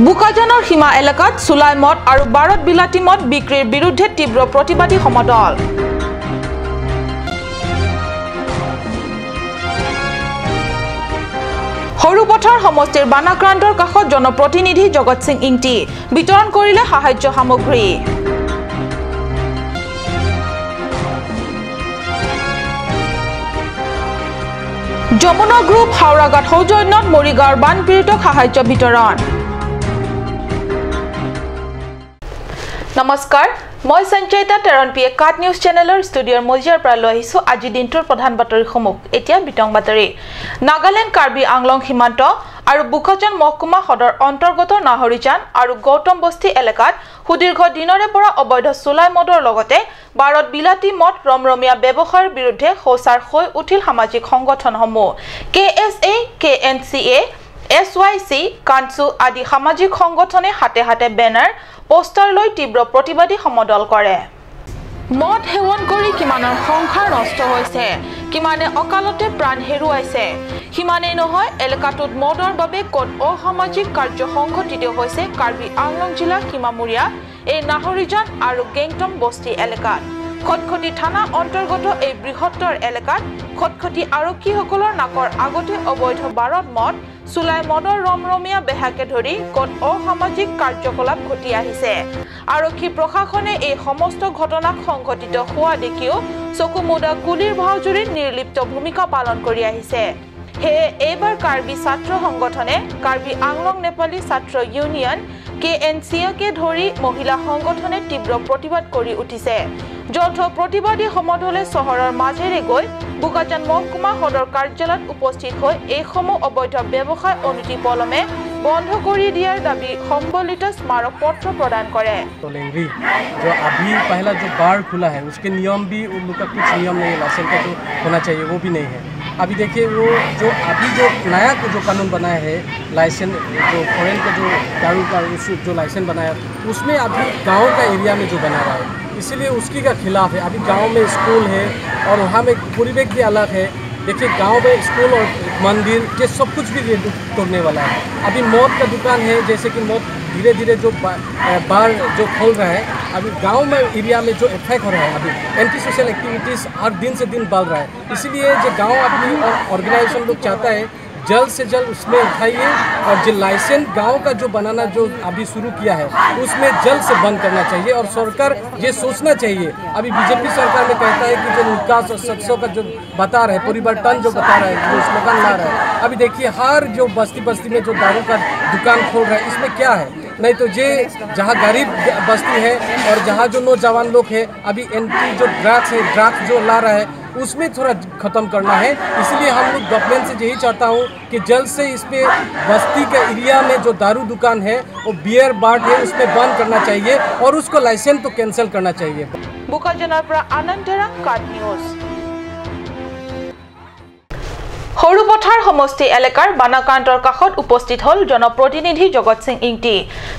বোকাজানৰ সীমা এলেকাত চুলাই মদ আৰু ভাৰত বিলাতী মদ বিক্ৰীৰ বিৰুদ্ধে তীব্ৰ প্ৰতিবাদী সমদল। সৰুপথাৰ সমষ্টিৰ বানাক্ৰান্তৰ কাষত জনপ্ৰতিনিধি জগত সিং ইংটি বিতৰণ কৰিলে সাহায্য সামগ্ৰী। যমুনা গ্ৰুপ হাওৰাঘাট সৌজন্যত মৰিগাঁৱৰ বানপীড়িতক সাহায্য বিতৰণ। নমস্কাৰ, মই সঞ্চয়িতা তেৰণ পিয়ে কাট নিউজ চেনেলৰ ষ্টুডিঅ'ৰ মজিয়াৰ পৰা লৈ আহিছোঁ আজিৰ দিনটোৰ প্ৰধান বাতৰিসমূহ। এতিয়া বিতং বাতৰি। নাগালেণ্ড কাৰ্বি আংলং সীমান্ত আৰু বোকাজান মহকুমা সদৰ অন্তৰ্গত নাহৰিজান আৰু গৌতম বস্তি এলেকাত সুদীৰ্ঘ দিনৰে পৰা অবৈধ চুলাই মদৰ লগতে ভাৰত বিলাতী মদ ৰমৰমীয়া ব্যৱসায়ৰ বিৰুদ্ধে সোচ্চাৰ হৈ উঠিল সামাজিক সংগঠনসমূহ। K S A, K N C A, S Y C, কানচু আদি সামাজিক সংগঠনে হাতে হাতে বেনাৰ পোষ্টাৰ লৈ তীব্ৰ প্ৰতিবাদী সমদল কৰে। মদ সেৱন কৰি কিমানৰ সংসাৰ নষ্ট হৈছে, কিমানে অকালতে প্ৰাণ হেৰুৱাইছে, সিমানেই নহয় এলেকাটোত মদৰ বাবে ক'ত অসামাজিক কাৰ্য সংঘটিত হৈছে কাৰ্বি আংলং জিলাৰ সীমামূৰীয়া এই নাহৰিজান আৰু গেংটং বস্তি এলেকাত। খটখটি থানা অন্তৰ্গত এই বৃহত্তৰ এলেকাত খটখটি আৰক্ষীসকলৰ নাকৰ আগতে অবৈধ ভাৰত মদ, চুলাই মদৰ ৰমৰমীয়া বেহাকে ধৰি ক'ত অসামাজিক কাৰ্যকলাপ ঘটি আহিছে। আৰক্ষী প্ৰশাসনে এই সমস্ত ঘটনাক সংঘটিত হোৱা দেখিও চকু মুদা কুলিৰ ভাওজুৰিত নিৰ্লিপ্ত ভূমিকা পালন কৰি আহিছে। সেয়ে এইবাৰ কাৰ্বি ছাত্ৰ সংগঠনে কাৰ্বি আংলং নেপালী ছাত্ৰ ইউনিয়ন, কে এন চি একে ধৰি মহিলা সংগঠনে তীব্ৰ প্ৰতিবাদ কৰি উঠিছে। যৌথ প্ৰতিবাদী সমদলে চহৰৰ মাজেৰে গৈ বোকাজান মহকুমা সদৰ কাৰ্যালয়ত উপস্থিত হৈ এইসমূহ অবৈধ ব্যৱসায় অনতিপলমে বন্ধ কৰি দিয়াৰ দাবী সম্বলিত স্মাৰক পত্ৰ প্ৰদান কৰে। जो अभी पहला जो बार खुला है उसके नियम भी उन लोग का कुछ नियम नहीं है, लाइसेंस का जो होना चाहिए वो भी नहीं है। अभी देखिए वो जो अभी जो नया जो कानून बनाया है, लाइसेंस जो फॉरेन का जो दारू का उस जो लाइसेंस बनाया उसमें अभी गांव का एरिया में जो बना रहा है, इसीलिए उसकी का खिलाफ है। अभी गांव में स्कूल है और वहाँ में परिवेश भी अलग है। देखिए गांव में स्कूल और मंदिर ये सब कुछ भी तोड़ने वाला है। अभी मौत का दुकान है, जैसे कि मौत धीरे धीरे जो बार जो खोल रहा है, अभी गांव में एरिया में जो इफेक्ट हो रहा है, अभी एंटी सोशल एक्टिविटीज़ हर दिन से दिन बढ़ रहा है। इसीलिए जो गांव आदमी और ऑर्गेनाइजेशन लोग चाहता है जल्द से जल्द उसमें उठाइए और जो लाइसेंस गांव का जो बनाना जो अभी शुरू किया है उसमें जल्द से बंद करना चाहिए। और सरकार ये सोचना चाहिए, अभी बीजेपी सरकार में कहता है कि जो विकास और सत्सो का जो बता रहे हैं, परिवर्तन जो बता रहे हैं, जो स्लोगन ला रहा है, अभी देखिए हर जो बस्ती बस्ती में जो दारू का दुकान खोल रहा है, इसमें क्या है? नहीं तो ये जहाँ गरीब बस्ती है और जहाँ जो नौजवान लोग हैं, अभी एंटी जो ड्रग्स है, ड्रग्स जो ला रहा है उसमें थोड़ा ख़त्म करना है। इसलिए हम लोग गवर्नमेंट से यही चाहता हूँ कि जल्द से इस पर बस्ती के एरिया में जो दारू दुकान है वो बियर बाट है उसमें बंद करना चाहिए और उसको लाइसेंस तो कैंसिल करना चाहिए। বোকাজানৰ পৰা আনন্দ তেৰাং, কাট নিউজ। সৰুপথাৰ সমষ্টি এলেকাৰ বানাক্ৰান্তৰ কাষত উপস্থিত হ'ল জনপ্ৰতিনিধি জগত সিং ইংটি।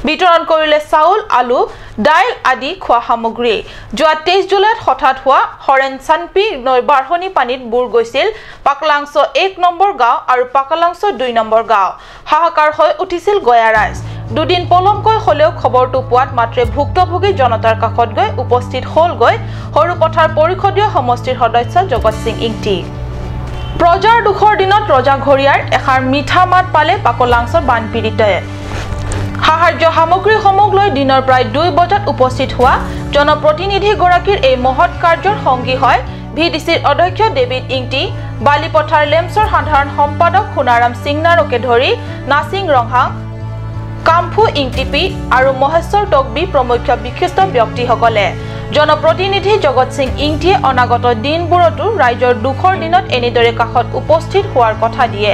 বিতৰণ কৰিলে চাউল, আলু, দাইল আদি খোৱা সামগ্ৰী। যোৱা 23 জুলাইত হঠাৎ হোৱা হৰেণ চানপি নৈৰ বাঢ়নী পানীত বুৰ গৈছিল পাকলাংছ 1 নম্বৰ গাঁও আৰু পাকলাংছ 2 নম্বৰ গাঁও। হাহাকাৰ হৈ উঠিছিল গয়া ৰাইজ। দুদিন পলমকৈ হ'লেও খবৰটো পোৱাত মাত্ৰে ভুক্তভোগী জনতাৰ কাষত গৈ উপস্থিত হ'লগৈ সৰুপথাৰ পৰিষদীয় সমষ্টিৰ সদস্য জগত সিং ইংটি। প্ৰজাৰ দুখৰ দিনত ৰজা ঘৰিয়াৰ এষাৰ মিঠা মাত পালে পাকলাংছৰ বানপীড়িতই। সাহায্য সামগ্ৰীসমূহ লৈ দিনৰ প্ৰায় 2 বজাত উপস্থিত হোৱা জনপ্ৰতিনিধিগৰাকীৰ এই মহৎ কাৰ্যৰ সংগী হয় ভি ডি চিৰ অধ্যক্ষ ডেভিড ইংটি, বালিপথাৰ লেমছৰ সাধাৰণ সম্পাদক সোণাৰাম সিংনাৰকে ধৰি নাচিং ৰংহাং, কাম্ফু ইংটিপি আৰু মহেশ্বৰ টকবি প্ৰমুখ্য বিশিষ্ট ব্যক্তিসকলে। জনপ্ৰতিনিধি জগত সিং ইংটিয়ে অনাগত দিনবোৰতো ৰাইজৰ দুখৰ দিনত এনেদৰে কাষত উপস্থিত হোৱাৰ কথা দিয়ে।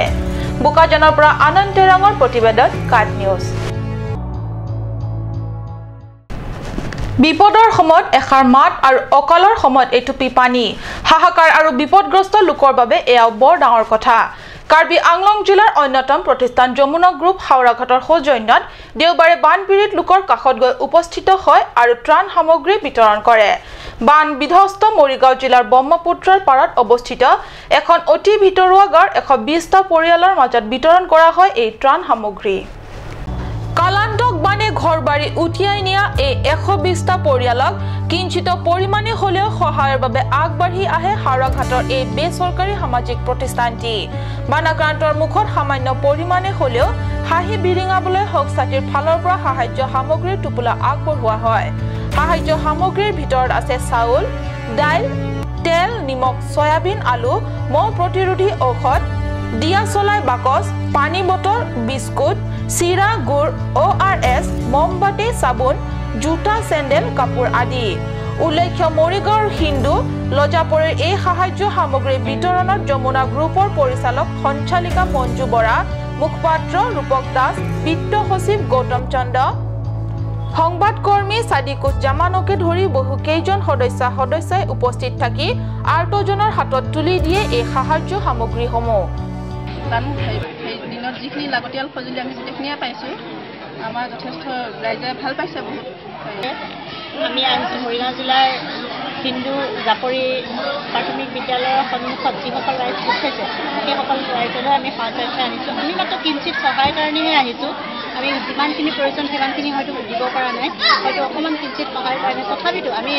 বোকাজানৰ পৰা আনন্দ তেৰাঙৰ প্ৰতিবেদন, কাট নিউজ। বিপদৰ সময়ত এষাৰ মাত আৰু অকালৰ সময়ত এটুপি পানী, হাহাকাৰ আৰু বিপদগ্ৰস্ত লোকৰ বাবে এয়াও বৰ ডাঙৰ কথা। কাৰ্বি আংলং জিলাৰ অন্যতম প্ৰতিষ্ঠান যমুনা গ্ৰুপ হাওৰাঘাটৰ সৌজন্যত দেওবাৰে বানপীড়িত লোকৰ কাষত গৈ উপস্থিত হয় আৰু ত্ৰাণ সামগ্ৰী বিতৰণ কৰে। বান বিধ্বস্ত মৰিগাঁও জিলাৰ ব্ৰহ্মপুত্ৰৰ পাৰত অৱস্থিত এখন অতি ভিতৰুৱা গাঁৱৰ 120টা পৰিয়ালৰ মাজত বিতৰণ কৰা হয় এই ত্ৰাণ সামগ্ৰী। কালান্ত বানে ঘৰ বাৰী উটিয়াই নিয়া এই 120টা পৰিয়ালক কিঞ্চিত পৰিমাণে হ'লেও সহায়ৰ বাবে আগবাঢ়ি আহে হাওৰাঘাটৰ এই বেচৰকাৰী সামাজিক প্ৰতিষ্ঠানটি। বানাক্ৰান্তৰ মুখত সামান্য পৰিমাণে হ'লেও হাঁহি বিৰিঙাবলৈ সংস্থাটিৰ ফালৰ পৰা সাহায্য সামগ্ৰীৰ টোপোলা আগবঢ়োৱা হয়। সাহায্য সামগ্ৰীৰ ভিতৰত আছে চাউল, দাইল, তেল, নিমখ, সয়াবিন, আলু, মহ প্ৰতিৰোধী ঔষধ, দিয়া চলাই বাকচ, পানী বটল, বিস্কুট, চিৰা, গুড়, ORS, মমবাতি, চাবোন, জোতা, চেণ্ডেল, কাপোৰ আদি। উল্লেখ্য, মৰিগাঁৱৰ হিন্দু লজাপৰিৰ এই সাহায্য সামগ্ৰী বিতৰণত যমুনা গ্ৰুপৰ পৰিচালক সঞ্চালিকা মঞ্জু বৰা, মুখপাত্ৰ ৰূপক দাস, বিত্ত সচিব গৌতম চন্দ্ৰ, সংবাদকৰ্মী সাদিকুজ্জামানকে ধৰি বহুকেইজন সদস্যাই উপস্থিত থাকি আৰ্তজনৰ হাতত তুলি দিয়ে এই সাহায্য সামগ্ৰীসমূহ। দিনত যিখিনি লাগতিয়াল সঁজুলি আমি গোটেইখিনিয়ে পাইছোঁ, আমাৰ যথেষ্ট ৰাইজে ভাল পাইছে বহুত। আমি আহিছোঁ মৰিগাঁও জিলাৰ হিন্দু জাপৰি প্ৰাথমিক বিদ্যালয়ৰ সন্মুখত যিসকল ৰাইজ গোট খাইছে সেইসকল ৰাইজলৈ আমি সাহায্য আনিছোঁ। আমি মাত্ৰ কিঞ্চিত সহায়ৰ কাৰণেহে আহিছোঁ। আমি যিমানখিনি প্ৰয়োজন সিমানখিনি হয়তো দিব পৰা নাই, হয়তো অকণমান কিঞ্চিত সহায়ৰ কাৰণে। তথাপিতো আমি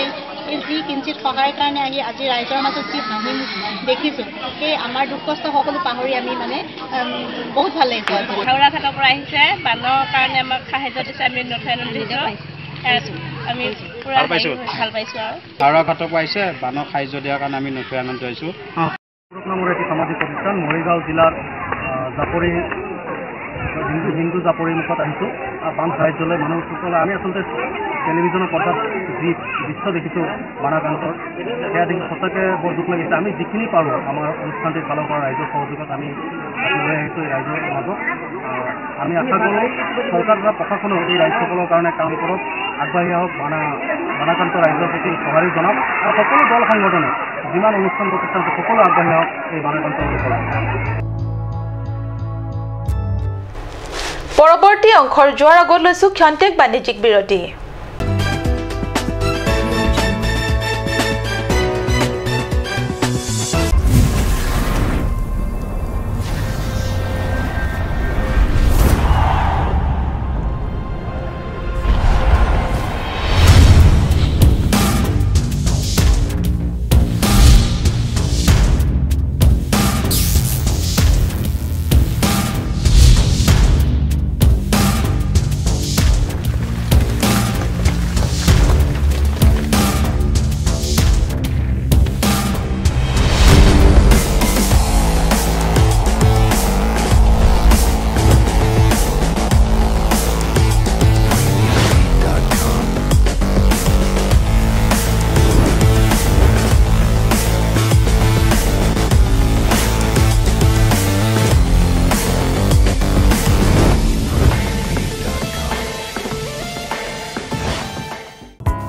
এই যি কিঞ্চিত সহায়ৰ কাৰণে আহি আজি ৰাইজৰ মাজত যি হাঁহি দেখিছোঁ, সেই আমাৰ দুখ কষ্ট সকলো পাহৰি আমি মানে বহুত ভাল লাগিছে। হাওৰাঘাটৰ পৰা আহিছে, বানৰ কাৰণে আমাক সাহায্য দিছে, আমি নথৈ আনন্দিত, আমি পুৰা ভাল পাইছোঁ। আৰু হাওৰাঘাটৰ পৰা আহিছে, বানক সাহায্য দিয়াৰ কাৰণে আমি নথৈ আনন্দিত হৈছোঁ। নামৰ এটি সামাজিক প্ৰতিষ্ঠান মৰিগাঁও জিলাৰ জাপৰি হিন্দু জাপৰিৰ মুখত আহিছোঁ বান সাহায্যলৈ। মানুহসকলে আমি আচলতে টেলিভিশ্যনৰ পৰ্দাত যি দৃশ্য দেখিছোঁ বানাক্ৰান্তৰ, সেয়া দেখি সঁচাকৈ বৰ দুখ লাগিছে। আমি যিখিনি পাৰোঁ আমাৰ অনুষ্ঠানটিৰ ফালৰ পৰা ৰাইজৰ সহযোগত আমি লৈ আহিছোঁ এই ৰাইজৰ মাজত। আমি আশা কৰোঁ চৰকাৰ বা প্ৰশাসনেও এই ৰাইজসকলৰ কাৰণে কাম কৰক, আগবাঢ়ি আহক, বানাক্ৰান্ত ৰাইজৰ প্ৰতি সঁহাৰি জনাওক আৰু সকলো দল সংগঠনে যিমান অনুষ্ঠান প্ৰতিষ্ঠান আছে সকলো আগবাঢ়ি আহক এই বানাক্ৰান্ত লোকসকলৰ। পৰৱৰ্তী অংশৰ যোৱাৰ আগত লৈছোঁ ক্ষন্তেক বাণিজ্যিক বিৰতি।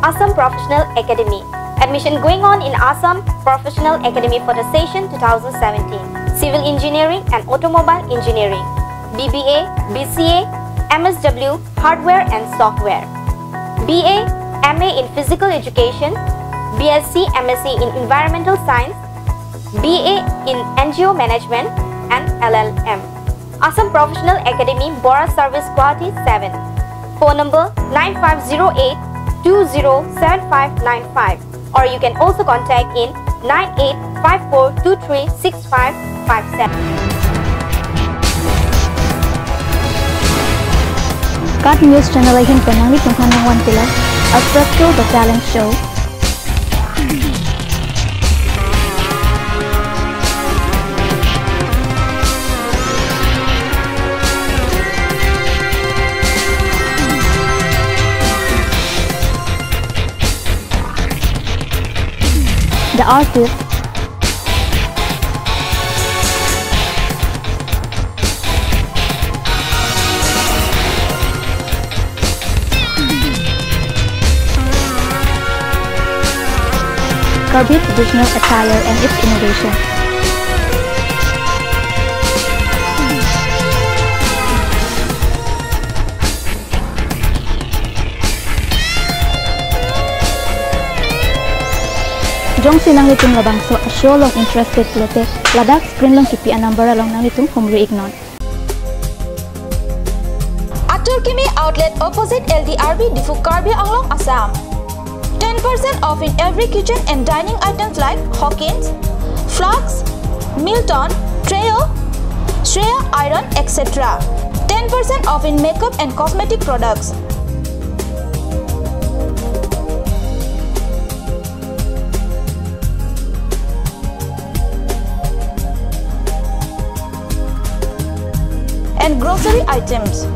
Assam Professional Academy. Admission going on in Assam Professional Academy for the session 2017. Civil Engineering and Automobile Engineering, BBA, BCA, MSW, Hardware and Software, BA, MA in Physical Education, BSc, MSc in Environmental Science, BA in NGO Management and LLM. Assam Professional Academy, Bora Service Guwahati 7. Phone number 9508 207595, or you can also contact in 9854236557. Cut News Channel ahin panangit ng hanangwan pila at the talent show. The artist, Karbi traditional attire and its innovation. Jong sinang litong labangso asyo long interested lote Ladakh screen long kipi anambara long nang litong humri ignon. 72 Kimi outlet opposite LDRB Diphu Karbi Anglong, Assam. 10% off in every kitchen and dining items like Hawkins, Flux, Milton, Treo, Shreya Iron, etc. 10% off in makeup and cosmetic products. And grocery items.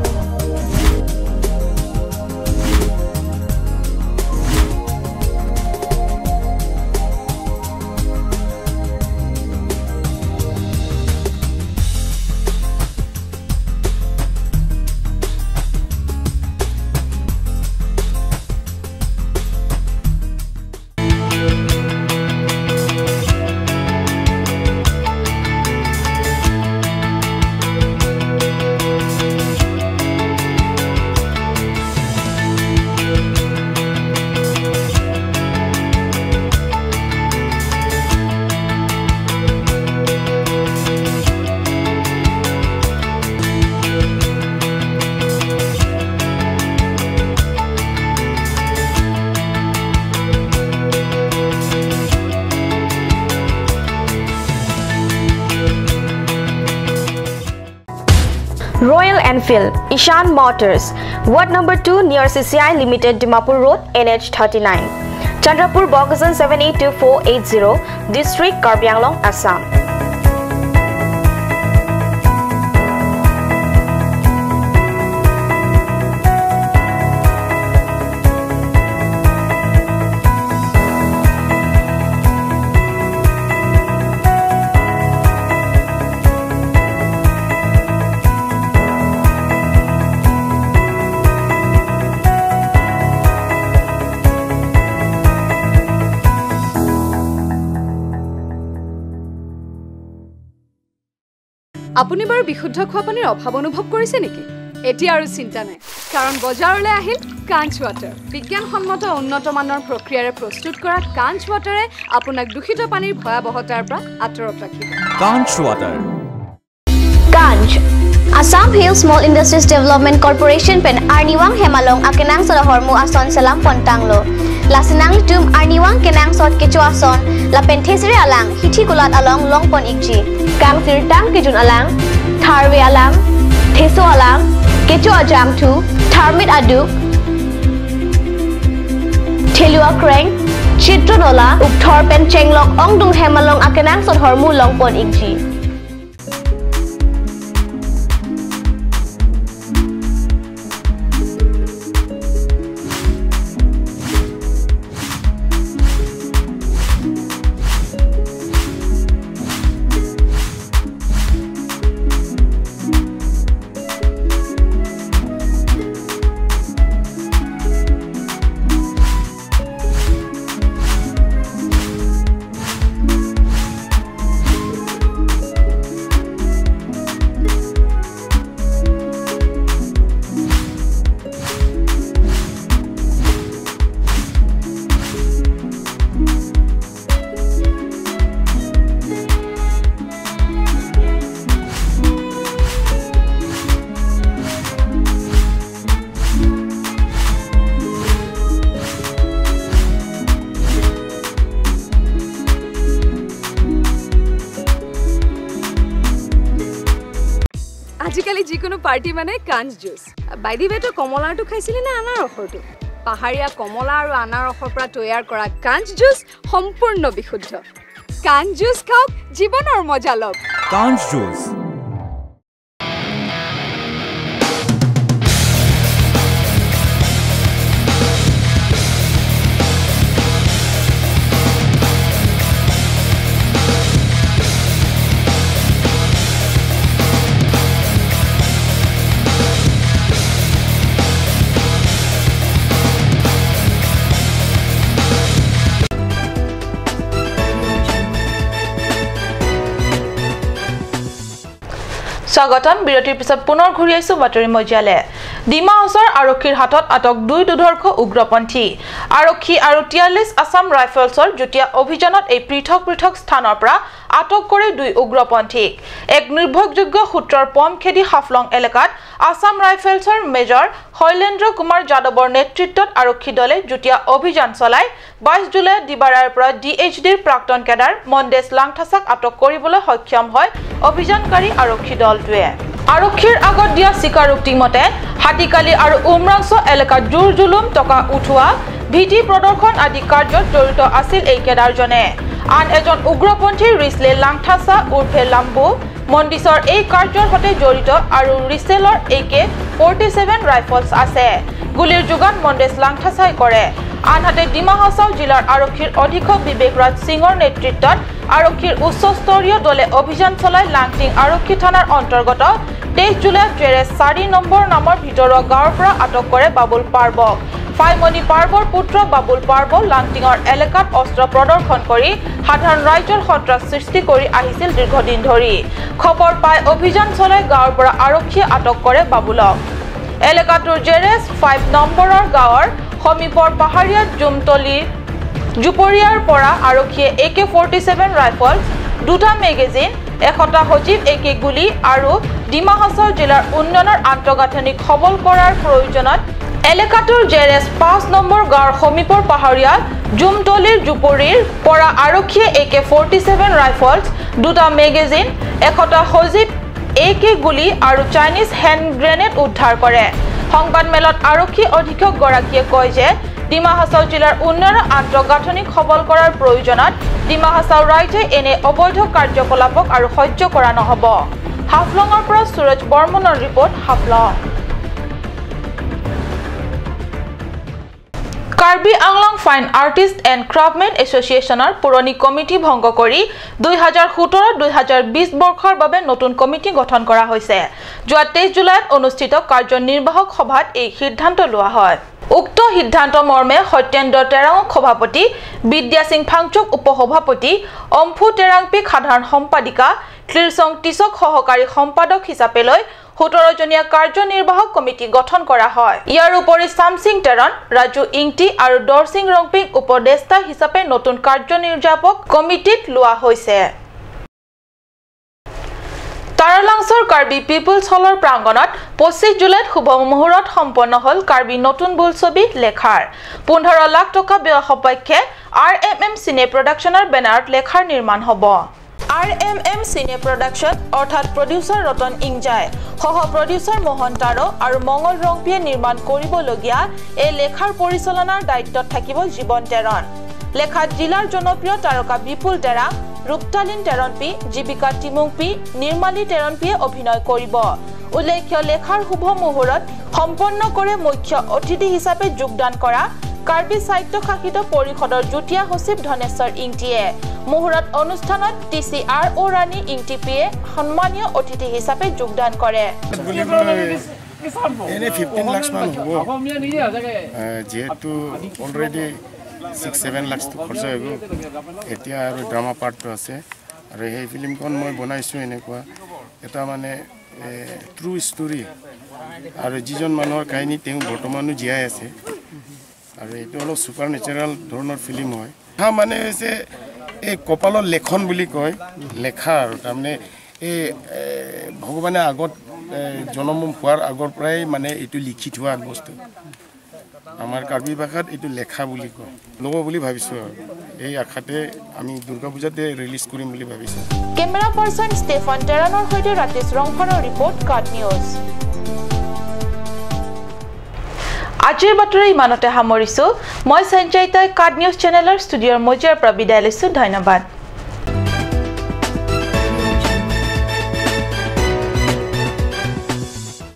Royal Enfield, Ishan Motors, Ward number 2 near CCI Limited, Dimapur Road, NH 39, Chandrapur, Bokajan 782480, District Karbi Anglong, Assam. আপুনি বাৰু বিশুদ্ধ খোৱা পানীৰ অভাৱ অনুভৱ কৰিছে নেকি? এতিয়া আৰু চিন্তা নাই, কাৰণ বজাৰলৈ আহিল কাঞ্চ ৱাটাৰ। বিজ্ঞানসন্মত উন্নত মানৰ প্ৰক্ৰিয়াৰে প্ৰস্তুত কৰা কাঞ্চ ৱাটাৰে আপোনাক দূষিত পানীৰ ভয়াৱহতাৰ পৰা আঁতৰত ৰাখিব। Kanch water. Kanch Assam Hill Small Industries Development Corporation pen Arniwang Hemalong akenang solohormu ason selam pontanglo. Lasinang tum Arniwang kenang sot kecho ason lapen thesre alang hithi kulat along long pon ikji. Kang sirtang kijun alang, tharwe alang, theso alang, kecho ajam thu, tharmit aduk, thelua kreng, chitronola, upthor pen chenglok ongdung hemalong akenang sot hormu long pon ikji. আজিকালি যিকোনো party মানে কাঞ্চ juice. By the ৱে, তই কমলাৰটো খাইছিলি নে আনাৰসৰটো? পাহাৰীয়া কমলা আৰু আনাৰসৰ পৰা তৈয়াৰ কৰা কাঞ্চ জুচ সম্পূৰ্ণ বিশুদ্ধ। কাঞ্চ জুচ খাওক, জীৱনৰ মজা লওক। কাঞ্চ জুচ। স্বাগতম। বিৰতিৰ পিছত পুনৰ ঘূৰি আহিছো বাতৰি মজিয়ালে। ডিমা হাছাওৰ আৰক্ষীৰ হাতত আটক দুই দুৰ্ধৰ্ষ উগ্ৰপন্থী। আৰক্ষী আৰু টিয়াৰলেছ আছাম ৰাইফলছৰ যুটীয়া অভিযানত এই পৃথক পৃথক স্থানৰ পৰা আটক কৰে দুই উগ্ৰপন্থীক। এক নিৰ্ভৰযোগ্য সূত্ৰৰ পম খেদি হাফলং এলেকাত আছাম ৰাইফলছৰ মেজৰ শৈলেন্দ্ৰ কুমাৰ যাদৱৰ নেতৃত্বত আৰক্ষী দলে যুটীয়া অভিযান চলাই 22 জুলাইত দিবাৰাৰ পৰা ডিএইচডিৰ প্ৰাক্তন কেডাৰ মন্দেশ লাংথাছাক আটক কৰিবলৈ সক্ষম হয় অভিযানকাৰী আৰক্ষী দলটোৱে। আৰক্ষীৰ আগত দিয়া স্বীকাৰোক্তি মতে হাতীকালি আৰু উমৰাংছ এলেকাত জোৰ জুলুম টকা উঠোৱা, ভীতি প্ৰদৰ্শন আদি কাৰ্যত জড়িত আছিল এই কেডাৰজনে। আন এজন উগ্ৰপন্থী ৰিছলে লাংথাছা উৰ্ফে লাম্বু মন্দিছৰ এই কাৰ্যৰ সৈতে জড়িত আৰু ৰিছেলৰ AK-47 rifles আছে। গুলীৰ যোগান মন্দেশ লাংথাছাই কৰে। আনহাতে ডিমা হাছাও জিলাৰ আৰক্ষীৰ অধীক্ষক বিবেক ৰাজ সিঙৰ নেতৃত্বত আৰক্ষীৰ উচ্চস্তৰীয় দলে অভিযান চলাই লাংটিং আৰক্ষী থানাৰ অন্তৰ্গত 23 জুলাইত জেৰেছ 4 নম্বৰ নামৰ ভিতৰুৱা গাঁৱৰ পৰা আটক কৰে বাবুল পাৰ্বক। ফাইমণি পাৰ্বৰ পুত্ৰ বাবুল পাৰ্ব লাংটিঙৰ এলেকাত অস্ত্ৰ প্ৰদৰ্শন কৰি সাধাৰণ ৰাইজৰ সন্ত্ৰাস সৃষ্টি কৰি আহিছিল দীৰ্ঘদিন ধৰি। খবৰ পাই অভিযান চলাই গাঁৱৰ পৰা আৰক্ষীয়ে আটক কৰে বাবুলক। এলেকাটোৰ জেৰেছ 5 নম্বৰৰ গাঁৱৰ সমীপৰ পাহাৰীয়া জুমতলি জুপৰিয়াৰ পৰা আৰক্ষীয়ে AK-47 rifles, দুটা মেগেজিন, 100টা সজীৱ AK গুলী আৰু ডিমা হাছাও জিলাৰ উন্নয়নৰ আন্তঃগাঁথনিক সবল কৰাৰ প্ৰয়োজনত এলেকাটোৰ জেৰেছ 5 নম্বৰ গাঁৱৰ সমীপৰ পাহাৰীয়া জুমতলিৰ জুপৰিৰ পৰা আৰক্ষীয়ে AK-47 rifles, দুটা মেগেজিন, 100টা সজীৱ AK গুলী আৰু চাইনিজ হেণ্ড গ্ৰেনেড উদ্ধাৰ কৰে। সংবাদমেলত আৰক্ষী অধীক্ষকগৰাকীয়ে কয় যে ডিমা হাছাও জিলাৰ উন্নয়নৰ আন্তঃগাঁথনিক সবল কৰাৰ প্ৰয়োজনত ডিমা হাছাও ৰাইজে এনে অবৈধ কাৰ্যকলাপক আৰু সহ্য কৰা নহ'ব। হাফলঙৰ পৰা সুৰজ বৰ্মনৰ report, Haflong. Karbi Anglong fine artist and craftsmen এছ'চিয়েশ্যনৰ পুৰণি কমিটি ভংগ কৰি 2017-2020 বৰ্ষৰ বাবে নতুন কমিটি গঠন কৰা হৈছে। যোৱা 23 জুলাইত অনুষ্ঠিত কাৰ্যনিৰ্বাহক সভাত এই সিদ্ধান্ত লোৱা হয়। উক্ত সিদ্ধান্ত মৰ্মে সত্যেন্দ্ৰ তেৰাঙক সভাপতি, বিদ্যা সিং ফাংচুক উপসভাপতি, অম্ফু তেৰাংপিক সাধাৰণ সম্পাদিকা, ক্লিৰচং টিচক সহকাৰী সম্পাদক হিচাপে লৈ 17জনীয়া কাৰ্যনিৰ্বাহক কমিটি গঠন কৰা হয়। ইয়াৰ উপৰি চামসিং টেৰন, ৰাজু ইংটি আৰু দৰসিং ৰংপিং উপদেষ্টা হিচাপে নতুন কাৰ্যনিৰ্বাহক কমিটিত লোৱা হৈছে। তাৰালাংছৰ কাৰ্বি পিপুলছ হলৰ প্ৰাংগণত 25 জুলাইত শুভ মুহূৰ্তত সম্পন্ন হ'ল কাৰ্বি নতুন বোলছবি লেখাৰ। 15 লাখ টকা ব্যয় সাপেক্ষে RMM চিনে প্ৰডাকশ্যনৰ বেনাৰত লেখাৰ নিৰ্মাণ হ'ব। RMM চিনে প্ৰডাকশ্যন অৰ্থাৎ প্ৰডিউচাৰ ৰতন ইংজাই, সহ প্ৰডিউচাৰ মোহন তাৰো আৰু মঙল ৰংপিয়ে নিৰ্মাণ কৰিবলগীয়া এই লেখাৰ পৰিচালনাৰ দায়িত্বত থাকিব জীৱন টেৰন। লেখাত জিলাৰ জনপ্ৰিয় তাৰকা বিপুল টেৰাং, ৰূপতালিন টেৰণপি, জীৱিকা টিমুংপি, নিৰ্মালী টেৰণপিয়ে অভিনয় কৰিব। উল্লেখ্য লেখাৰ শুভ মুহূৰ্তত সম্পন্ন কৰে মুখ্য অতিথি হিচাপে যোগদান কৰা কাৰ্বি স্বায়ত্তশাসিত পৰিষদৰ যুটীয়া সচিব ধনেশ্বৰ ইংটিয়ে। মুহূৰ্তত অনুষ্ঠানত TCRO ৰাণী ইংটিপিয়ে সন্মানীয় অতিথি হিচাপে যোগদান কৰে। এনে 15 লাখ মান হ'ব, যিহেতু অলৰেডি 6-7 লাখটো খৰচা হৈ গ'ল। এতিয়া আৰু ড্ৰামা পাৰ্টটো আছে আৰু সেই ফিল্মখন মই বনাইছোঁ এনেকুৱা এটা মানে ট্ৰু ষ্টৰী আৰু যিজন মানুহৰ কাহিনী তেওঁ বৰ্তমানো জীয়াই আছে আৰু এইটো অলপ ছুপাৰ নেচাৰেল ধৰণৰ ফিল্ম হয়। মানে হৈছে এই কপালৰ লেখন বুলি কয়, লেখা আৰু তাৰমানে এই ভগৱানে আগত জন্ম হোৱাৰ আগৰ পৰাই মানে এইটো লিখি থোৱা বস্তু। আমাৰ কাৰ্বি ভাষাত এইটো লেখা বুলি কয়। ল'ব বুলি ভাবিছোঁ আৰু এই আশাতে আমি দুৰ্গা পূজাতে ৰিলিজ কৰিম বুলি ভাবিছোঁ। কেমেৰা পাৰ্চন ষ্টেফান টেৰানৰ সৈতে ৰাকেশ ৰংফাৰৰ ৰিপৰ্ট, কাট নিউজ। আজিৰ বাতৰি ইমানতে সামৰিছোঁ। মই সঞ্চয়িতাই কাট নিউজ চেনেলৰ ষ্টুডিঅ'ৰ মজিয়াৰ পৰা বিদায় লৈছোঁ। ধন্যবাদ।